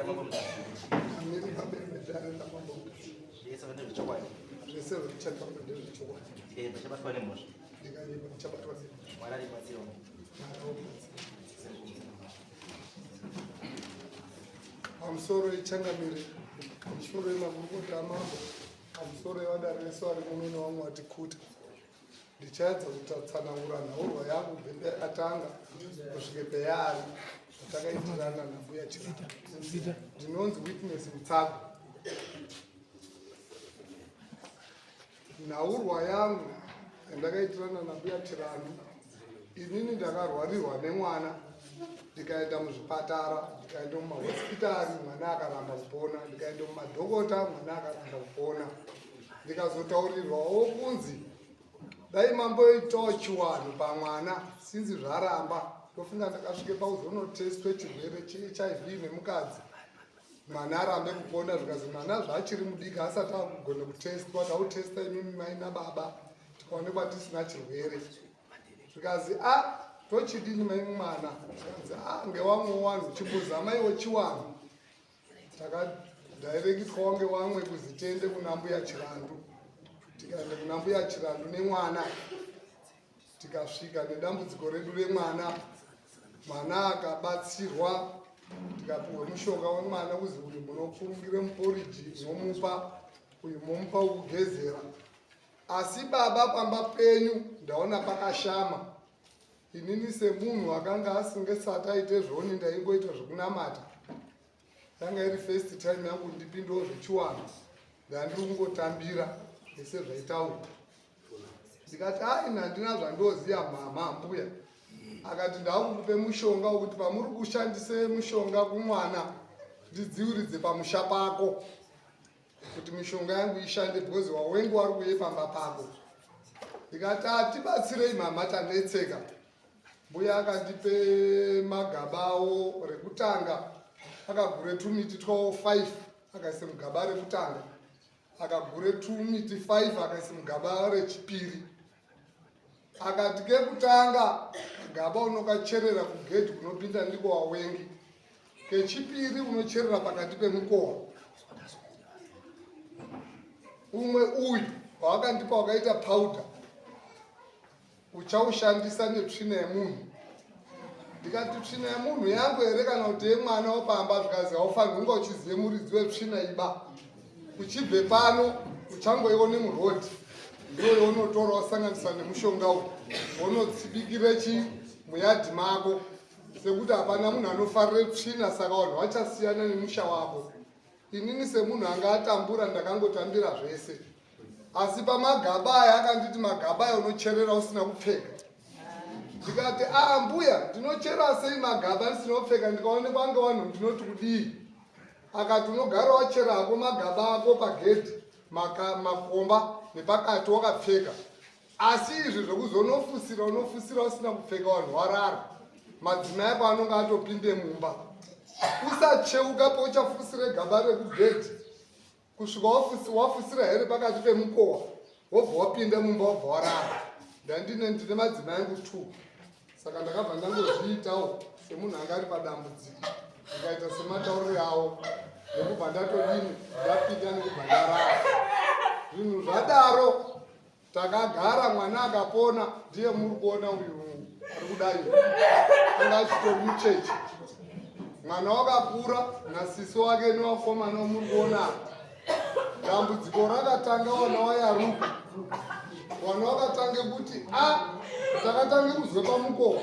ramambo Mutasa. Amiri pamberi pedare ramambo Mutasa. Zvese ndezvechokwadi. Zvese zvandichataura ndezvechokwadi. Ndikaipa ndichabatwa nemhosva. Ndikaipa ndichabatwa nemhosva. Mwari aribatsirawo. Mwari akubatsire. Pamusoro ichangamire, pamusoro yemakurukota amambo, pamusoro evadare vese vari muno nevamwe vatikuta. Ndichaedza kutatsanangura nhaurwa yangu kubve payakatanga kusvike peyaari zvatakaitirana nambuya Chirara. Ndinonzi Witness Mutsago. Nhaurwa yangu yandakaitirana nambuya Chirandu, inini ndakarwarirwa nemwana ndikaenda muzvipatara, ndikaenda mumahospitari, mwana akaramba kupona, ndikaenda mumadhokota, mwana akaramba kupona. Ndikazotaurirwawo kunzi dai mamboitawo chiwanhu pamwana sinzi zvaramba. Ndofunga ndakasvike pakuzonotestwe chirwere cheHIV nemukadzi, mwana arambe kupona, zvikazi mwana zvaachiri mudiki asati akugona kutestwa, tautesta imimi mai nababa tikaonekwa tisina chirwere. Zvikazi a ah, tochidini mai mwana? Zvikazi a ah, ngewamwe wanhu chimbozamaiwo chiwanhu. Takadairekitwa wange wamwe kuzi tiende kuna mbuya Chirandu. Tikaenda kuna mbuya Chirandu nemwana, tikasvika nedambudziko redu remwana. Mwana akabatsirwa, tikapiwa mushonga wemwana kuzi uyu munokurungire muporiji momupa, uyu momupa wokugezera. Asi baba, pamba penyu ndaona pakashama. Inini semunhu akanga asingesati aite zvoni, ndaingoita zvekunamata. Yanga iri first time yangu ndipindewo zvechiwanhu, ndandiri kungotambira zvese zvaitaurwa. Ndikati ai, handina zvandoziva mama mbuya. Akati ndakukupe mushonga wekuti pamuri kushandise mushonga kumwana ndidziuridze pamusha pako kuti mishonga yangu ishande, because wawengi wari kuye pamba pako. Ndikati atibatsirei mama, tanetseka. Mbuya akandipe magaba awo rekutanga, akagure tumiti twawo 5 akaise mugaba rekutanga, akagure tumiti 5 akaise mugaba rechipiri. Akati kekutanga kagaba unokacherera kugedhi kunopinda ndiko wawengi, kechipiri unocherera pakati pemukowa. Umwe uyu wawakandipa wakaita powder uchaushandisa netsvina yemunhu. Ndikati tsvina yemunhu yangu here kana kuti yemwana wopamba? Zvikazi haufaniri kunge uchizive muridzi wetsvina iba. Uchibve pano uchangoione murodhi, ndiyo yaunotora wasanganisa nemushonga uyu, wonotsibikire chi muyadhi mako, sekuti hapana munhu anofarire tsvina, saka vanhu vachasiyana nemusha wako. Inini semunhu anga atambura ndakangotambira zvese, asi pamagaba aya akanditi magaba aya unocherera usina kupfeka. Ndikati aa mbuya, ndinochera sei magaba ndisina kupfeka? Ndikaonekwa ange vanhu ndinoti kudii? Akati unogara wachera hako magaba ako pagedhi makomba nepakati wakapfeka, asi izvi zvekuzonofusira unofusira usina kupfeka, vanhu warara, madzimai ako anonge atopinde mumba. Usacheuka pauchafusire gaba rekugedhi kusvika wafusira here pakati pemukowa, wobva wapinda mumba wobva warara. Ndandine ndine madzimai angu 2, saka ndakabva ndangozviitawo semunhu anga ari padambudziko, ndikaita sematauriro avo nekubva ndatodini, ndapinda nekubva ndarara. Zvinhu zvadaro takagara, mwana akapona, ndiye muri kuona uyu ari kudai, anga achitori muchechi. Mwana wakakura nasisi wake nevakomana wamuri kuona. Dambudziko rakatanga wana wayaruka, wana wakatange kuti a takatange kuzwe pamukova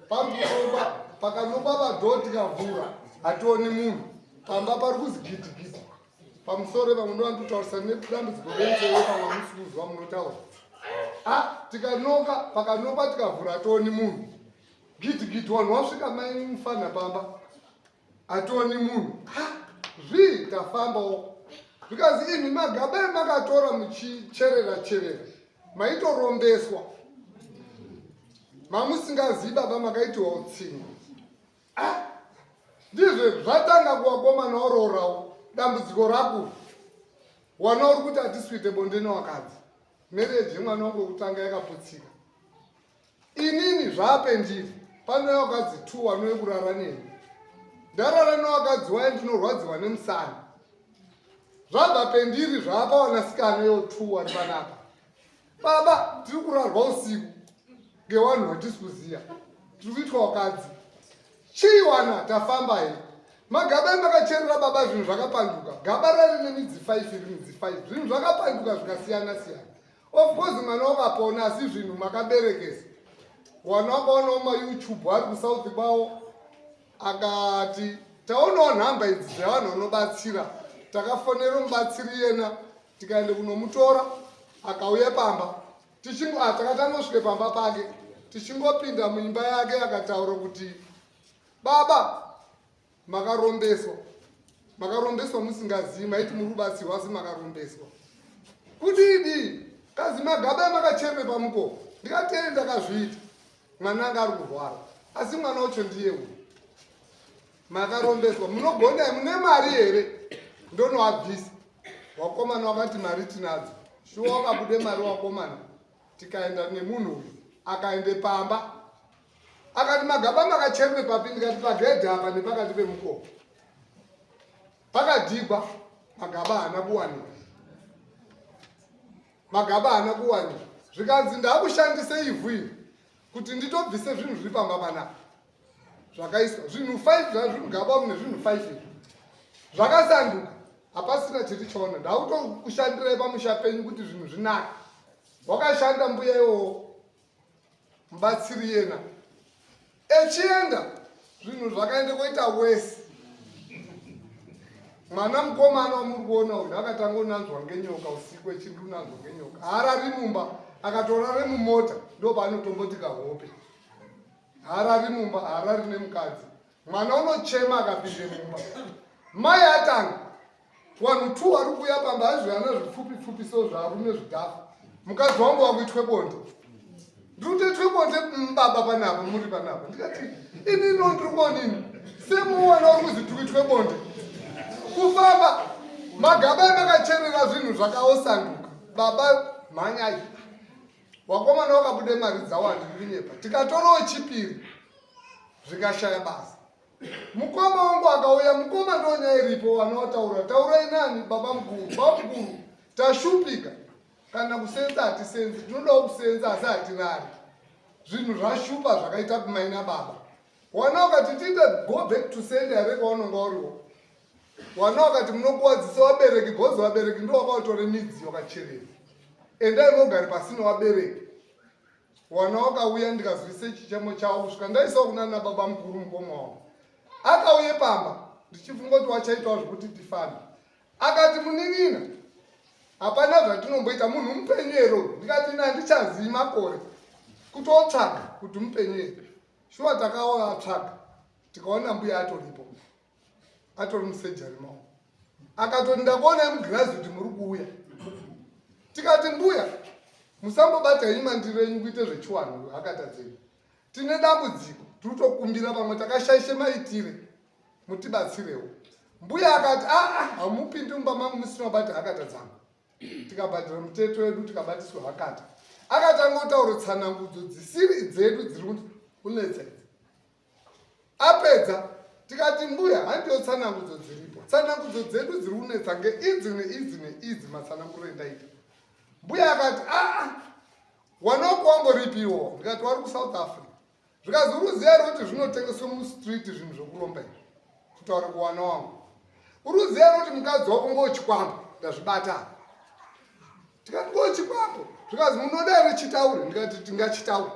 pari kunoba, pakanoba padhoo tikavhura hationi munhu pamba, pari kuzi gidigidi. Pamusoro pamwe ndovandotaurisa nedambudziko renzeve, pamwe hamusi kuzwa munotaura. A tikanoka, pakanoba tikavhura hationi munhu, gidigidi, vanhu wasvika mai mufana pamba hationi munhu. Zvii tafambawo, zvikazi imi magaba emakatora muchicherera cherera maitorombeswa, mamusingazivi baba, makaitiwa utsinye. Ndizvo zvatanga kuvakomana oroorawo, dambudziko rako wana uri kuti hatiswite bonde newakadzi. Marriage yemwana wangu wekutanga yakaputsika. Inini zvape ndiri panouya wakadzi 2 wanouye kurara neni. Ndarara newakadzi waye ndinorwadziwa nemusana. Zvabva pendiri zvaapa wanasikana yo two wari panapa. Baba tiri kurarwa usiku ngewanhu watisi kuziya. Tiri kuitwa wakadzi. Chii wana tafamba here? Magaba emakacherera baba zvinhu zvakapanduka. Gaba rari nemidzi 5 iri midzi 5. Zvinhu zvakapanduka zvikasiyana siyana. Of course mwana wakapona asi zvinhu makaberekesa. Wana wakaonawo maYouTube ari kuSouth kwawo akati taonawo nhamba idzi dzevanhu vanobatsira. Takafonera mubatsiri iyena tikaenda kunomutora akauya pamba. Tichingo ah, takatangosvike pamba pake tichingopinda muimba yake akataura kuti baba makarombeswa makarombeswa musingazivi maiti muri kubatsirwa asi makarombeswa kudidi kazi magaba emakacheme pamukova ndikatee ndakazviita mwana anga ari kurwara asi mwana wacho ndiye uyu makarombeswa munogona mune mari here ndonoabvisa wakomana wakati mari tinadzo shuwa wakabude mari wakomana tikaenda nemunhu uyu akaende pamba akati magaba makacherwe papi ndikati pagedhi apa nepakati pemukova pakadhigwa magaba haana kuwanikwa magaba haana kuwanikwa zvikanzi ndakushandise ivhu iri kuti nditobvise zvinhu zviri pamba panapa zvakaiswa zvinhu 5 zvazviri mugaba mune zvinhu 5 izvi zvakasanduka hapasina chiri chiona ndakutokushandirai pamusha penyu kuti zvinhu zvinake wakashanda mbuya iwowo mubatsiri yena echienda zvinhu zvakaenda koita wesi mwana mukomana wamuri kuona uyu akatanga unanzwa ngenyoka usiku echindi unanzwa ngenyoka haarari mumba akatorare mumota ndo paanotombotika hope haarari mumba haarari nemukadzi mwana unochema akapinde mumba mai atanga Wanhu two wari kuuya pamba hazviana zvipfupi pfupi so zvarume zvidhafu. Mukadzi wangu wakuitwe bonde. Ndiri kutoitwe bonde baba panapa muri panapa. Ndikati ini no ndiri kuonini. Semuwana uri kuzi tiri kuitwe bonde. Kufamba magaba emakacherera zvinhu zvakaosanduka. Baba mhanyai. Wakomana wakabude mari dzawanda ndiri kunyepa. Tikatorawo chipiri zvikashaya basa. Mukoma wangu akauya, mukoma ndonyaya iripo vanotaura. Taurai nani baba mukuru? Baba mukuru, tashupika. Kana kusenza hatisenzi, tinodawo kusenza asi hatirari. Zvinhu zvashupa zvakaita kumai nababa. Wana wakati tiite go back to sender here kwaunonga uriwo. Wana wakati munokuwadzisa vabereki because vabereki ndo vakautore midzi wakacherera. Endai mogare pasina vabereki. Wana wakauya ndikazwise chichemo chawo kusvika ndaisawo kunana baba mukuru mukoma wangu. Akauye pamba ndichifunga kuti wachaitawo zvekuti tifambe. Akati munin'ina hapana zvatinomboita munhu mupenyu here uyu? Ndikati ini handichazii makore kutotsvaga kuti mupenyu here. Shuwa takawatsvaga tikaona mbuya atoripo. Atori musejari mavo. Akatoti ndakuonai mugirazi kuti muri kuuya. Tikati mbuya musambobata henyu mandiro enyu kuite zvechiwanhu akatadzei. Tine dambudziko tiri kutokumbira pamwe takashaishe maitire mutibatsirewo. Mbuya akati aa hamupindi mumba mangu musina kubata hakata dzangu. Tikabhadhara muteto wedu tikabatiswa hakata. Akatanga kutaura tsanangudzo dzisiri dzedu dziri kunetsa idzi. Apedza tikati mbuya handiyo tsanangudzo dziripo tsanangudzo dzedu dziri kunetsa ngeidzi neidzi neidzi matsananguro endaita mbuya akati aa wanoko wamboripiwo ndikati wari kusouth africa zvikazi uri uziva here kuti zvinotengeswa mustreet zvinhu zvokuromba izvi kutaura kuwana wangu uri uziva here kuti mukadzi wako ngochikwambo ndazvibata tikati ngochikwambo zvikazi munoda here chitaure ndikati tingachitaure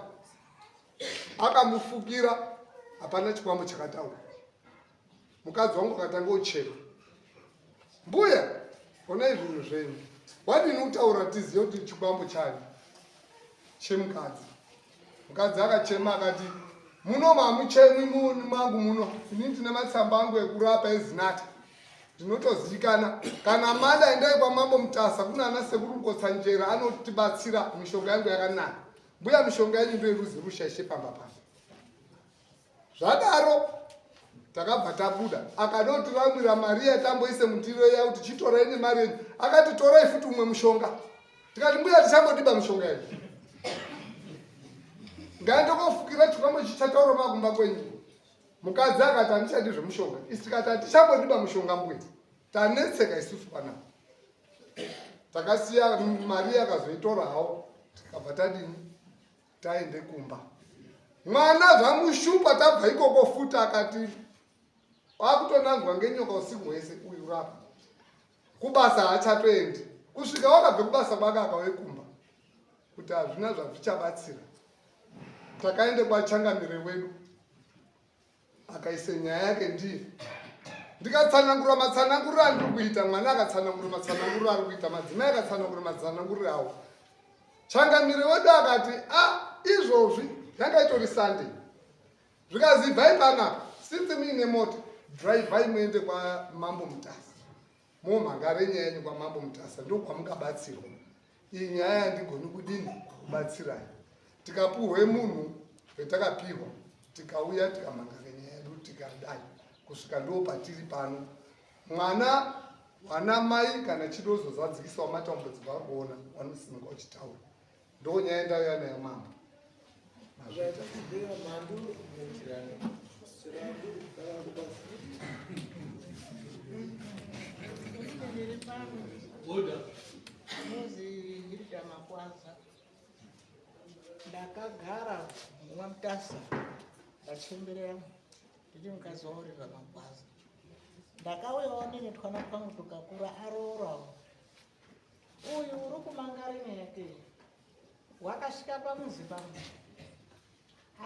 akamufukira hapana chikwambo chakataura mukadzi wangu akatanga uchema mbuya onai zvinhu zvenyu wadini kutaura tizive kuti chikwambo chani chemukadzi mukadzi akachema akati muno mamuchemwi mangu muno ini ndine matsamba angu ekurapa ezinata ndinotozivikana kana mada endai kwamambo mutasa kuna ana sekuru mukotsanjera anotibatsira mishonga yangu yakanaka Mbuya mishonga yenyu ndoyeruzi rushaishe pamba pano. Zvadaro takabva tabuda akadotiramwira mari yatamboise mundiro iya kuti chitorai nemari yenyu akati torai futi umwe mushonga tikati mbuya tichambodiba mishonga yenyu ngaendokofukira chikwambo chichataura makumba kwenyu. Mukadzi akati handichadi zvemushonga, isi tikati hatichambodiba mushonga mbuya, tanetseka isusu panapa. Takasiya mari yakazoitora hawo, tikabva tadini taende kumba. Mwana zvamushupa tabva ikoko futi akati wakutonanzwa ngenyoka usiku hwese uyu rapa kubasa haachatoendi kusvika wakabve kubasa kwake akauye kumba kuti hazvina zvazvichabatsira. Takaende kwachangamire wedu akaise nyaya yake ndiye ndikatsanangura matsananguriro andiri kuita mwana akatsanangura matsananguriro ari kuita madzimai akatsanangura matsananguriro awo changamire wedu akati a ah, izvozvi yanga itori sunday zvikazi ibvai panapa since muine mota drivai muende kwamambo mutasa momhangare nyaya yenyu kwamambo mutasa ndokwamungabatsirwa iyi nyaya yandigoni kudini kubatsirai tikapuhwe munhu wetakapihwa tikauya tikamhangare nyaya yedu tikadai kusvika ndo patiri pano mwana wana mai kana chidozozadzikiswa matambudziko ari kuona wanosimuka uchitaura Ndonyaya ndauya nayo mambo. Mazvita. Ndakagara mwaMutasa ndachemberera ndiri mukadzi waOriver Magwaza. Ndakauyawo ndine twana twangu tukakura aroorawo. Uyu uri kumangara nyaya yake wakasvika pamuzi pangu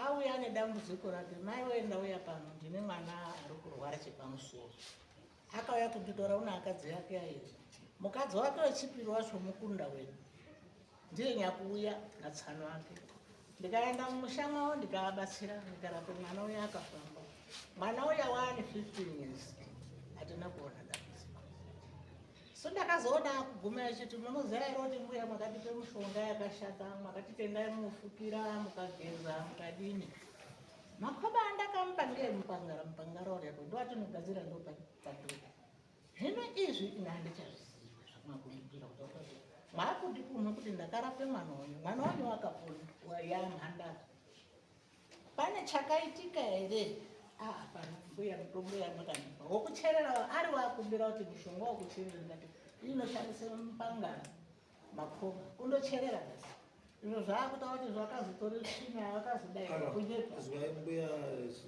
auya ane dambudziko rake mai wee ndauya pano ndine mwana ari kurwara chepamusoro akauya kunditora una akadzi yake airi mukadzi wake wechipiri wacho mukunda wedu ndiye nyakuuya natsano ake ndikaenda mumusha mavo ndikavabatsira ndikarape mwana uya akafamba mwana uya waane 15 years hatina kuona dambudziko So ndakazoona akuguma achiti munoziva here kuti mbuya makatipe mushonga yakashata makati tendai mufukira mukageza mukadini makoba andakamupa ngeemupangara mupangara uripo ndoatinogadzira ndopadhuku hino izvi ini handichazviziva zvamakundibvira kuti maakundipumha kuti ndakarape mwana wenyu mwana wenyu wakapona yamhandara Pane chakaitika here? Ah, hapana mbuya, mutombo yamakanipa wokucherera ari wakumbira kuti mushonga wokucherera ndati inoshandisa mupangara makoma kundocherera basi izvo zvaakuta kuti zvakazotore tsvina vakazodai kunyepa Zivai mbuya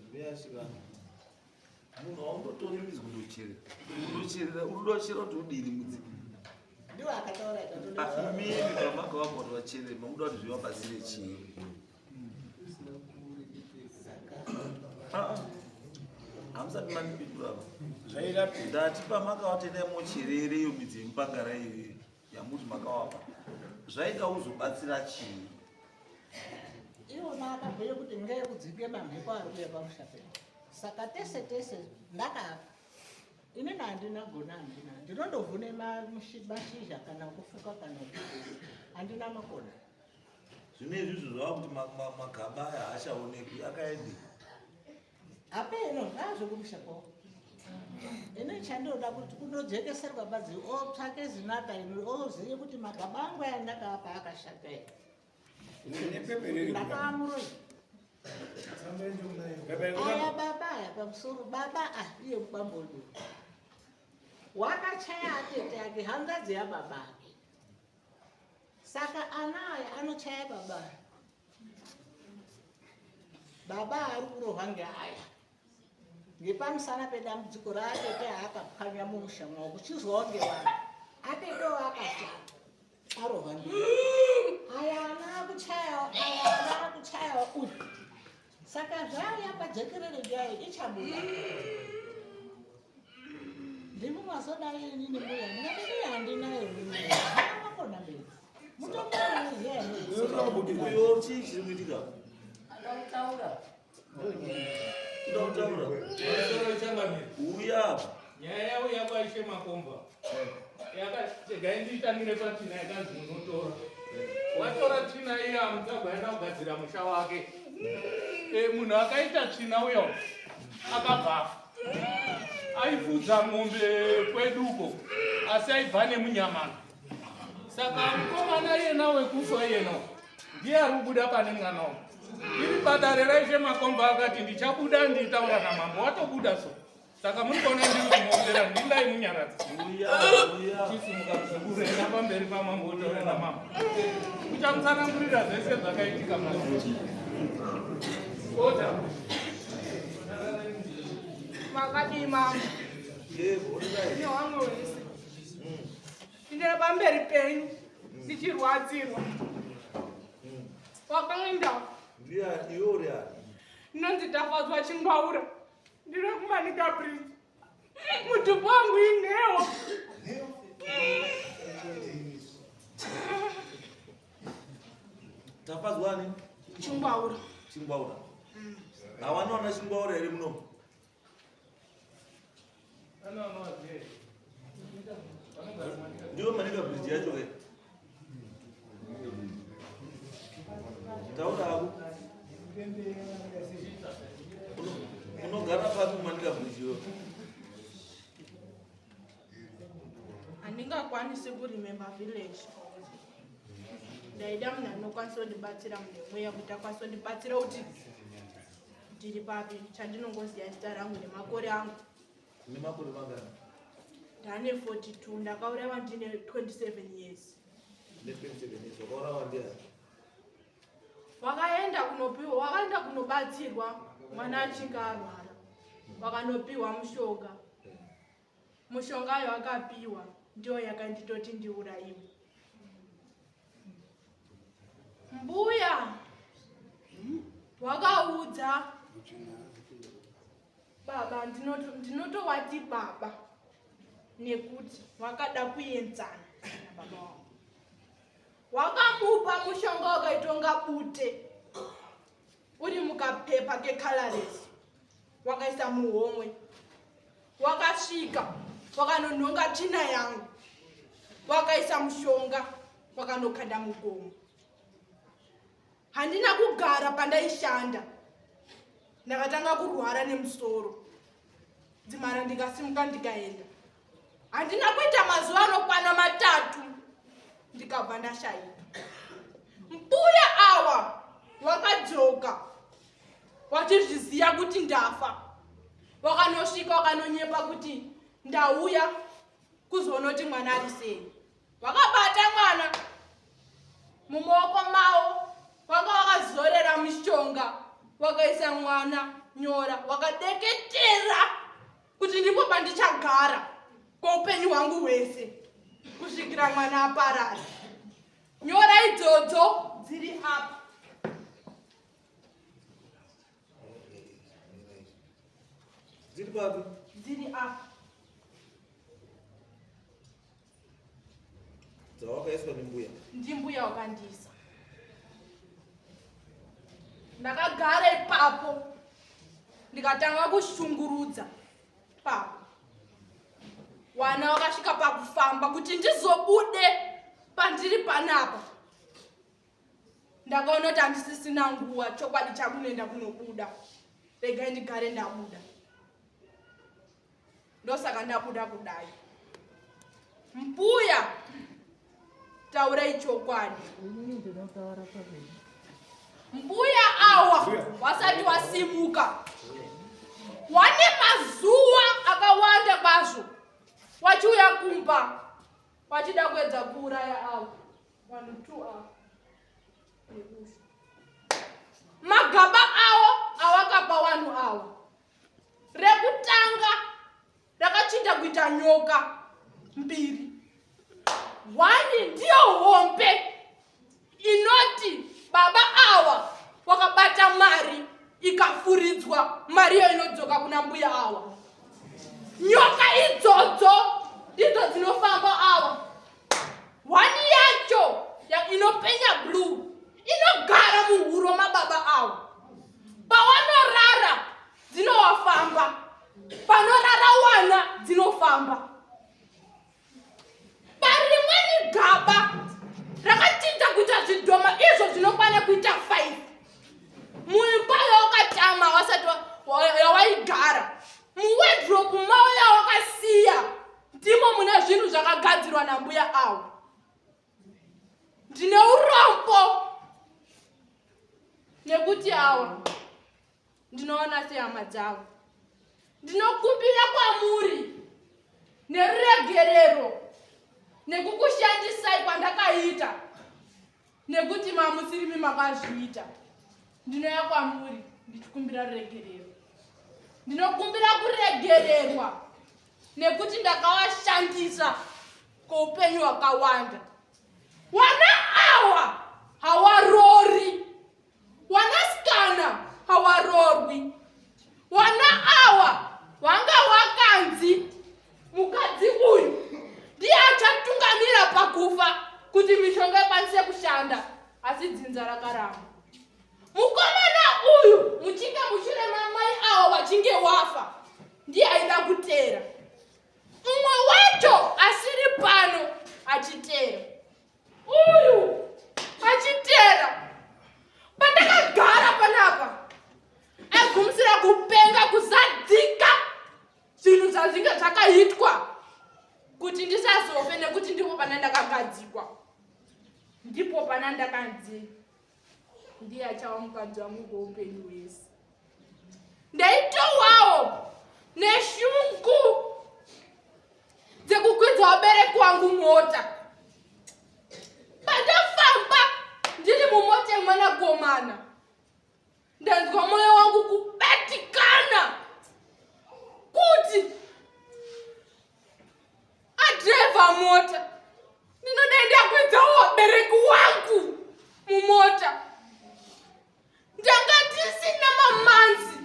mbuya Chivanhu. Munhu haundotori midzi kundocherera. Kundocherera unoda kuchera kuti udini mudzi. Ndiwo akataura Ah, Imimi pamaka wako kuti vacherere makuda kuti zvivabatsire chii? Ah, ah. Hamusati mandipindura apa. Zvairapi. Ndati pamakawatendai mocherere iyo midzi yemupangara iyi yamuti makawapa. Zvaida kuzobatsira chii? Iwona akabhuya kuti ngeyekudzike mamhepo ari kuuya pamusha pedu. Saka tese tese ndakapa. Inini handina gona handina. Ndinondovhune mashizha kana kufuka kana kugeza. Handina makona. Zvino izvizvo zvava kuti magaba aya haachaonekwi akaende. Hapeno zvazvekumusha kwavo. Ini chandinoda kuti kundojekeserwa badzi otsvake zinata ini ozive kuti magaba angu aya ndakaapa akashata here. Ndakaamuroi. Aya baba aya pamusoro baba ah iye mukwambo uyu. Wakachaya atete ake hanzvadzi yababa ake. Saka ana aya anochaya baba. Baba ari kurohwa ngeaya. Ngepamusana pedambudziko raatete aakapwanya mumusha mwawo kuchizwawo ngevanhu. Atetewo akafa. Arohwa nge. Aya ana akuchayawo, aya ana akuchayawo uyu. Saka zvauya pajekerere nyaya ichabuda. Ndimi mazodai inini mbuya ndingati mbuya handinayo inini. Makona mberi. Mutombo unoziva here? Uyo chii chiri kuitika? Anotaura. Kuda kutaura. Uya apa. Nyaya yauya kwaIshe Makomba. Yakategai ndiitangire patsvina yakanzi munotora. Watora tsvina iya Mutsagwa aenda kugadzira musha wake. E, munhu akaita tsvina uyo akabva afa. Aifudza mombe kweduko asi aibva nemunyamana. Saka mukomana iyena wekufa iyena. Ndiye ari kubuda pane mwana uyu. Iri padare raishe Makomba akati ndichabuda nditaura namambo watobuda so. Saka muri kuona ndiri kumuombera ndindai munyaradzi. Chisimuka muzukuru enda pamberi pamambo utaure namambo. Uchamutsanangurira zvese zvakaitika mwana. Ota. Makadii mambo? Newamwe wese. Ndine pamberi penyu ndichirwadzirwa. Wakaenda. Ndiani iwe uri ani? Ndinonzi Tafadzwa Chingwaura. Ndiri kuManica Bridge. Mutupo wangu inhewo. Tafadzwa ani? Chingwaura. Chingwaura. Hawanoona Chingwaura here muno? Ndiyo Manica Bridge yacho ke. Taura hako. Unogara papi Manica Bridge iwe? Handingakwanisi kuremember village. Ndaida munhu anokwanisa kundibatsira mune mweya kuti akwanise kundibatsira kuti ndiri papi chandinongoziva zita rangu nemakore angu. Nemakore mangani? Ndane 42 ndakaurayiwa ndine 27 years. Ne 27 years wakaurawa ndiani? Wakaenda kunopiwa, wakaenda kunobatsirwa mwana achinge arwara. Wakanopiwa mushonga. Mushonga ayo akapiwa ndiyo yakanditoti ndiurayiwe. Mbuya wakaudza baba, ndinotowati baba nekuti wakada kuenzana nababa wangu. Wakamupa mushonga wakaitonga bute uri mukapepa kecolorless, wakaisa muhomwe, wakasvika wakanonhonga tsvina yangu, wakaisa mushonga, wakanokanda mugomo. Handina kugara pandaishanda, ndakatanga kurwara nemusoro dzimara, ndikasimuka ndikaenda. Handina kuita mazuva anokwana 3 ndikabva ndashayika. Mbuya awa wakadzoka wachizviziva kuti ndafa, wakanosvika wakanonyepa kuti ndauya kuzoona kuti mwana ari sei. Wakabata mwana mumaoko mavo, wanga wakazorera mushonga, wakaisa mwana nyora, wakadeketera kuti ndipo pandichagara kweupenyu hwangu hwese kusvikira mwana aparara. Nyora idzodzo dziri apa. Dziri papi? Dziri apa. Dzawakaiswa nembuya? Ndimbuya wakandiisa. Ndakagara ipapo ndikatanga kushungurudza papo. Wana wakasvika pakufamba kuti ndizobude pandiri panapa. Ndakaona kuti handisisina nguva, chokwadi chakunoenda kunobuda. Regai ndigare ndabuda. Ndosaka ndabuda kudai. Mbuya, taurai chokwadi. Mbuya awa wasati wasimuka. Wane mazuva akawanda kwazvo wachiuya kumba wachida kuedza kuuraya avo vanhu 2 avo. Magaba awo awakapa vanhu awa, rekutanga rakachinja kuita nyoka mbiri. One ndiyo hombe inoti baba awa wakabata mari ikafuridzwa, mari iyo inodzoka kuna mbuya awa. Nyoka idzodzo ndidzo dzinofamba awa. One yacho inopenya blue inogara muhuro mababa awa. Pawanorara dzinowafamba, panorara wana dzinofamba. Parimweni gaba rakachinja kuita zvidhoma izvo zvinokwana kuita 5. Muimba yawakatama wasati yawaigara, muwardrobe mavo yawakasiya ndimo mune zvinhu zvakagadzirwa nambuya avo. Ndine urombo. Nekuti awa ndinoona sehama dzavo. Ndinokumbira kwamuri neruregerero nekukushandisai kwandakaita nekuti mamusirimi makazviita. Ndinouya kwamuri ndichikumbira ruregerero. Ndinokumbira kuregererwa nekuti ndakawashandisa kweupenyu hwakawanda. Wana awa hawarori, wanasikana hawarorwi. Wana awa wanga wakanzi mukadzi uyu ndiye achatungamira pakufa kuti mishonga ikwanise kushanda, asi dzinza rakaramba. Mukomana uyu muchinge mushure mamai awa wachinge wafa ndiye aida kuteera. Mumwe wacho asiri pano achiteera. Uyu achiteera. Pandakagara panapa aigumisira kupenga kuzadzika zvinhu zvazvinge zvakaitwa kuti ndisazofe nekuti ndipo pana ndakagadzikwa. Ndipo pana ndakanzi ndiye achava mukadzi wangu kweupenyu hwese. Ndaitowawo neshungu dzekukwidza vabereki wangu mota. Pandafamba ndiri mumota yemwanakomana, ndanzwa mwoyo wangu kubatikana kuti adhiraivha mota ndinodai ndakwidzawo vabereki wangu mumota. Ndanga ndisina mamanzi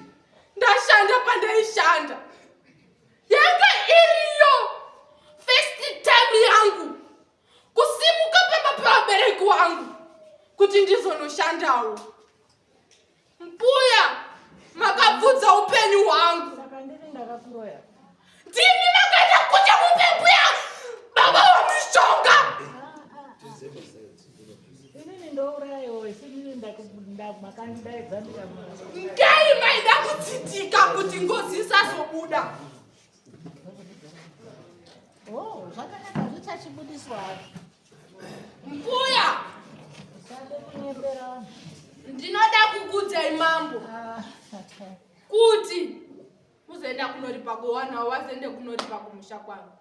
ndashanda pandaishanda, yanga iriyo first time yangu kusimuka pamba pevabereki wangu kuti ndizonoshandawo. Mbuya, makabvudza upenyu hwangu. Saka ndini ndakakuroya. Ndimi makaita kuti mupe mbuya baba wamishonga. Inini ndourayiwo, inini makandidaidza ndikamura. Ngei maida kutsitika kuti ngozi isazobuda? Oh, zvakanaka zvichachibudiswa hazvo. Mbuya, Usade kunyepera vanhu. Ndinoda kukudzai mambo kuti muzoenda kunoripa kuwanawo vazoende kunoripa kumusha kwangu,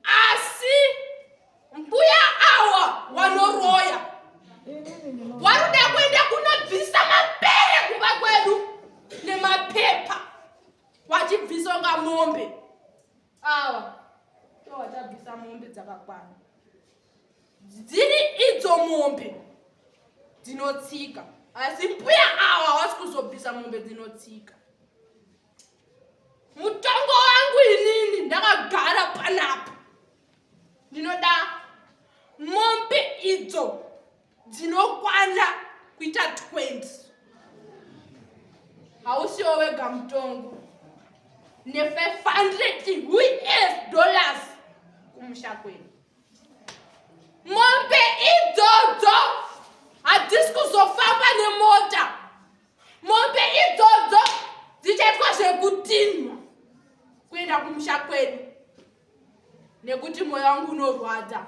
asi mbuya awa wanoroya Inini ndino waruda kuenda kunobvisa mapere kumba kwedu nemapepa wachibvisa nga mombe awa to wachabvisa mombe dzakakwana dziri idzo mombe dzinotsika, asi mbuya awa hawasi kuzobvisa mombe dzinotsika. Mutongo wangu inini ndakagara panapa, ndinoda mombe idzo dzinokwana kuita 20. Hausiwo wega mutongo, ne500 US dollars kumusha kwedu. Mombe idzodzo hadzisi kuzofamba nemota, mombe idzodzo dzichaitwa zvekutinwa kuenda kumusha kwedu, nekuti mwoyo wangu unorwadza.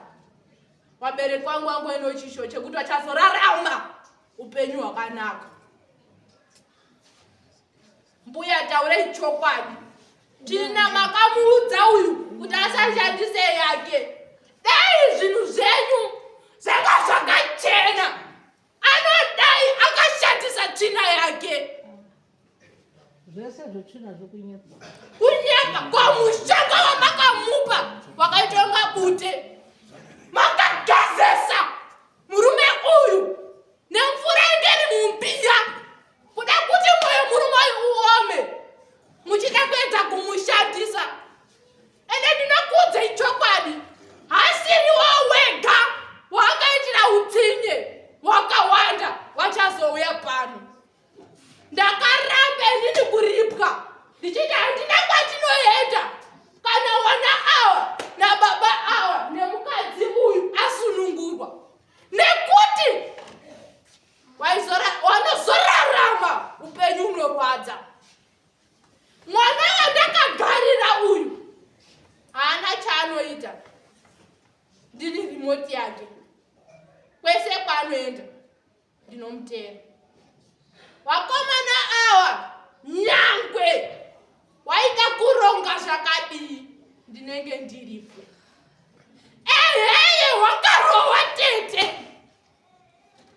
Vabereki vangu vangoenda chisho chekuti vachazorarama upenyu hwakanaka. Mbuya, taurei chokwadi. Tina makamuudza uyu kuti asashandise yake. Dai zvinhu zvenyu zvanga zvakachena, anodai akashandisa tsvina yake. Zvese zvetsvina zvokunyepa. Kunyepa kwamushonga wamakamupa wakaita kunga bute. Makagezesa murume uyu nemvura inge iri mumbiya kuda kuti mwoyo murume uyu uome, muchida kuedza kumushandisa. Ende ndinokuudzai chokwadi, hasiriwo wega waakaitira utsinye, wakawanda wachazouya pano. Ndakaramba inini kuripwa ndichiti handina kwatinoenda kana wana awa nababa awa nemukadzi uyu asunungurwa, nekuti wanozorarama upenyu unorwadza. Mwana wandakagarira uyu haana chaanoita, ndini rimoti yake, kwese kwaanoenda ndinomutera. Vakomana awa nyangwe waida kuronga zvakadii ndinenge ndiripo. Eheye wakarohwa tete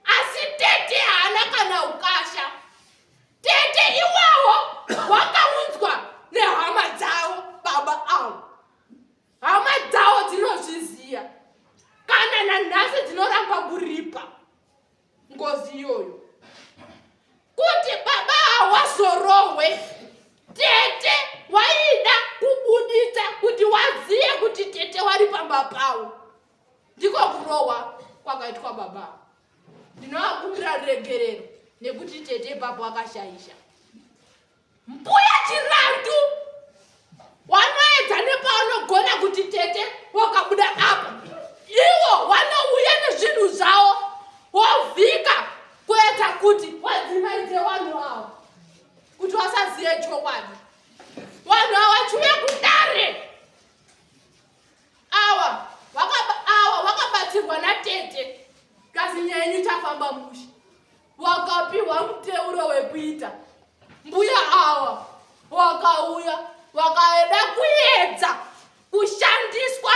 asi tete haana kana ukasha. Tete iwawo wakaunzwa nehama dzavo baba avo. Hama dzavo dzinozviziva kana nanhasi dzinoramba kuripa ngozi iyoyo kuti baba hawazorohwe. Tete waida kubuditsa kuti waziye kuti tete wari pamba pavo. Ndiko kurohwa kwakaitwa baba. Ndinovakumbira ruregerero nekuti tete ipapo akashaisha. Mbuya Chirandu wanoedza nepaunogona kuti tete wakabuda apa, iwo wanouya nezvinhu zvavo wovhika kuedza kuti wadzimaidze vanhu ava kuti wasaziye chokwadi. Vanhu ava vachiuya kudare awa awa wakabatsirwa natete kasi nyaya yenyu ichafamba mushe. Wakapiwa muteuro wekuita. Mbuya awa wakauya wakaeda kuedza kushandiswa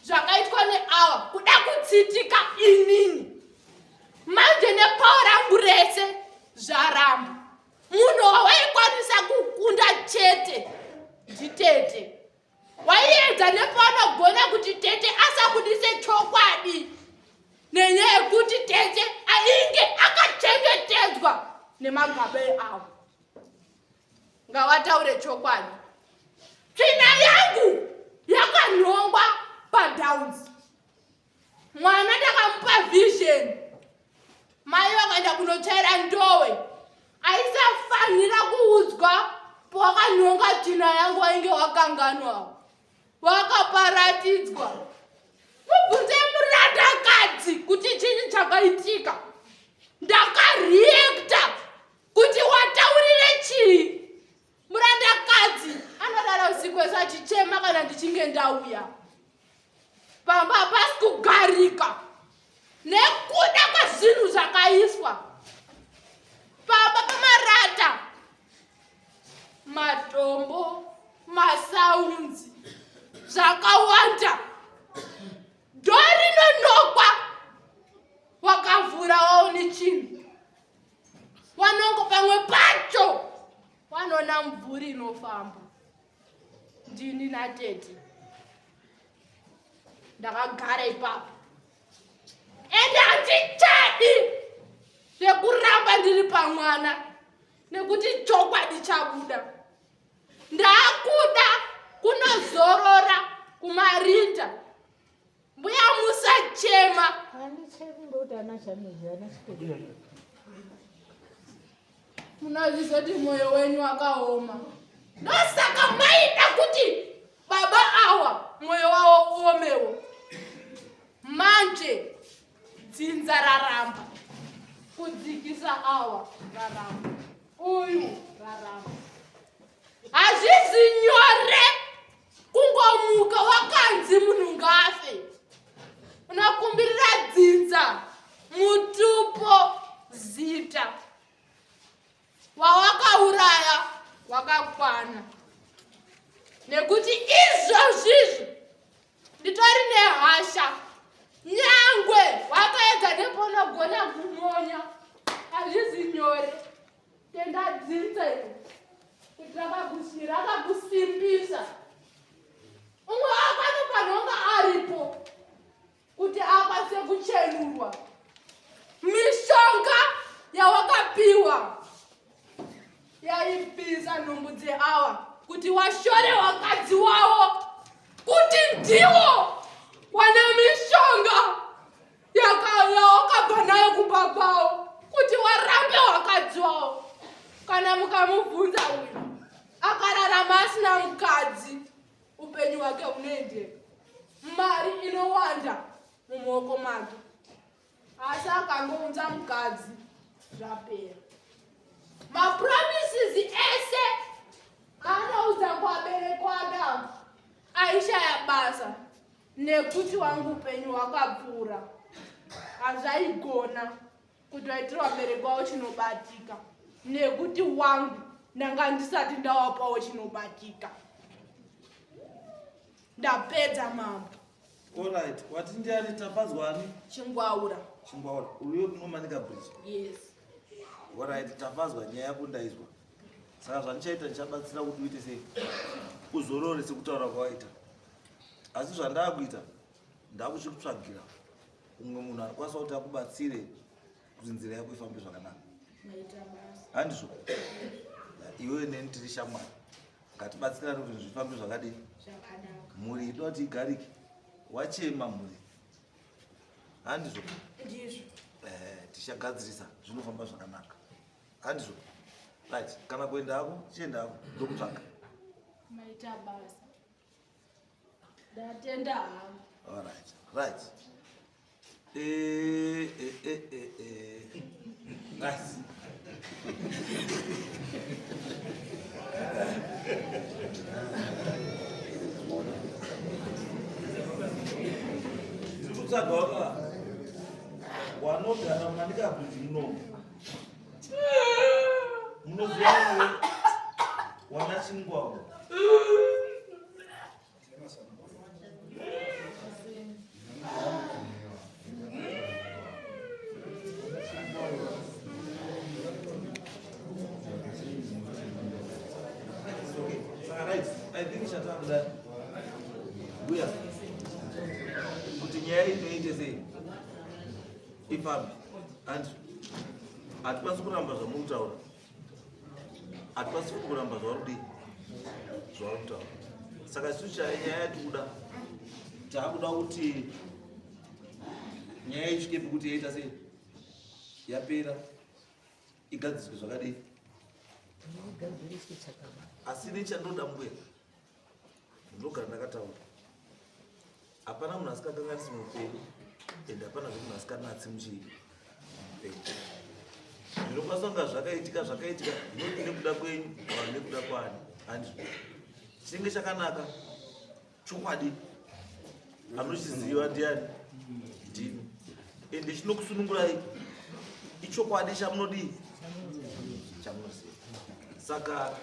zvakaitwa neawa kuda kutsitika inini. Manje nepawa rangu rese zvaramba. Munhu wawaikwanisa kukunda chete nditete. Waiedza nepaunogona kuti tete asabudise chokwadi nenyaya yekuti tete ainge akachengetedzwa nemagabe avo. Ngavataure chokwadi. Tsvina yangu yakanhongwa paDowns. Mwana ndakamupa vision. Mai vakaenda kunotsvaira ndowe. Aisafanira kuudzwa pawakanhonga tsvina yangu wainge wakanganwa. Wakaparatidzwa. Mubvunze murandakadzi kuti chinyi chakaitika. Ndakareacta kuti wataurire chii. Murandakadzi anorara usiku wese achichema kana ndichinge ndauya. Pamba hapasi kugarika nekuda kwezvinhu zvakaiswa pamba pamarata, matombo, masaunzi zvakawanda. Dho rinonokwa wakavhura waone chinhu wanongo pamwe pacho wanoona mvuri inofamba. Ndini natete ndakagara ipapo ende handichadi zvekuramba ndiri pamwana nekuti chokwadi chabuda. Ndakuda kunozorora kumarinda. Mbuya musachema. Handichemi ndokuti ana chanoziva ana chikuru. Munozvizoti moyo wenyu wakaoma. Ndosaka maida kuti baba awa moyo wavo uomewo. Manje dzinza raramba kudzikisa awa raramba uyu raramba. Hazvizi nyore kungomuka wakanzi munhu ngafe. Unokumbirira dzinza mutupo zita wawakauraya wakakwana, nekuti izvozvizvi nditori nehasha. Nyangwe wakaedza neponogona kumonya, hazvizi nyore. Tenda dzinza iro kuti rakakusimbisa. Umwe wako anofanira kunge aripo kuti akwanise kuchenurwa. Mishonga yawakapiwa yaibvisa nhumbu dzeawa kuti washore wakadzi wavo kuti ndiwo wane mishonga yawakabva nayo kumba kwavo kuti warambe wakadzi wavo. Kana mukamubvunza uyu akararama asina mukadzi, upenyu hwake hunoendeka, mari inowanda mumaoko make. Asi akangounza mukadzi zvapera. Mapromises ese anoudza kuvabereki Adamu aishaya basa nekuti wangu upenyu hwakapfuura, hazvaigona kuti vaitire vabereki vavo chinobatika. Nekuti wangu ndanga ndisati ndawapawo chinobatika. Ndapedza mambo. Alright, wati ndiani tafadzwa ani? Chingwaura. Chingwaura. Uyo kunomanika bridge. Yes. Alright, tafadzwa nyaya yako ndaizwa. Saka zvandichaita ndichabatsira kuti uite sei? Uzorore sekutaura kwawaita. Asi zvandakuita ndakuchikutsvagira umwe munhu anokwanisa kuti akubatsire kuti nzira yako ifambe zvakanaka. Handizvo? Iwewe neni tiri shamwari. Ngatibatsirane kuti zvifambe zvakadii? Mhuri inoda kuti igarike. Wachema mhuri. Handizvo? Ndizvo. Eh, tichagadzirisa zvinofamba zvakanaka. Handizvo? Right, kana kuenda hako, chienda hako, ndokutsvaga. Maita basa. Ndatenda hangu. All right, right. Eh, eh, eh, eh, eh. Nice. Ndiri kutsvaga waka wanogara mumanika bridge munomu. Munoziva wana chingwa. Kuti nyaya inoite sei ifambe and hatikwanisi kuramba zvamuri kutaura hatikwanisi futi kuramba zvauri kudii zvauri kutaura saka isu nyaya yatikuda taakuda kuti nyaya isvike pekuti yaita sei yapera igadziriswe zvakadii asi nechandoda mbuya ndinogara ndakataura hapana munhu asikakanganisi muupenyu and hapana zve munhu asikanatsi muchii muupenyu zvinokwanisa kunga zvakaitika zvakaitika not nekuda kwenyu or nekuda kwaani handizvo chinenge chakanaka chokwadi anochiziva ndiani ndimi ende chinokusunungurai ichokwadi chamunodii chamunoziva saka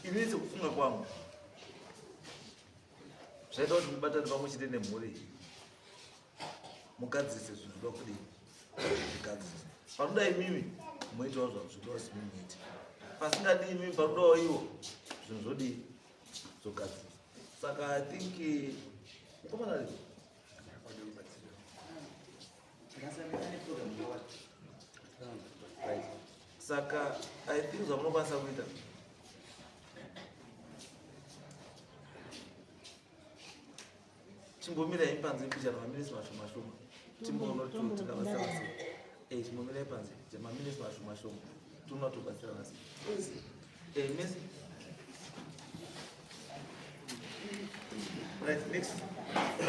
ini sekufunga kwangu zvaita kuti mubatane pamwe chete nemhuri mugadzirise zvinhu zvoda kudii zvigadzirisa panoda imimi moitawo zvazvinoda kuti imimi muite pasingadii imimi panodawo ivo zvinhu zvodii zvogadzirisa saka i think mukomana eh, saka i think zvamunokwanisa kuita chimbomirai panze mbichana maminitsi mashoma shoma timboona kuti tingabatsirana sei eh, chimbomirai panze maminitsi mashoma shoma tiona kuti tobatsirana sei eh, mese right next.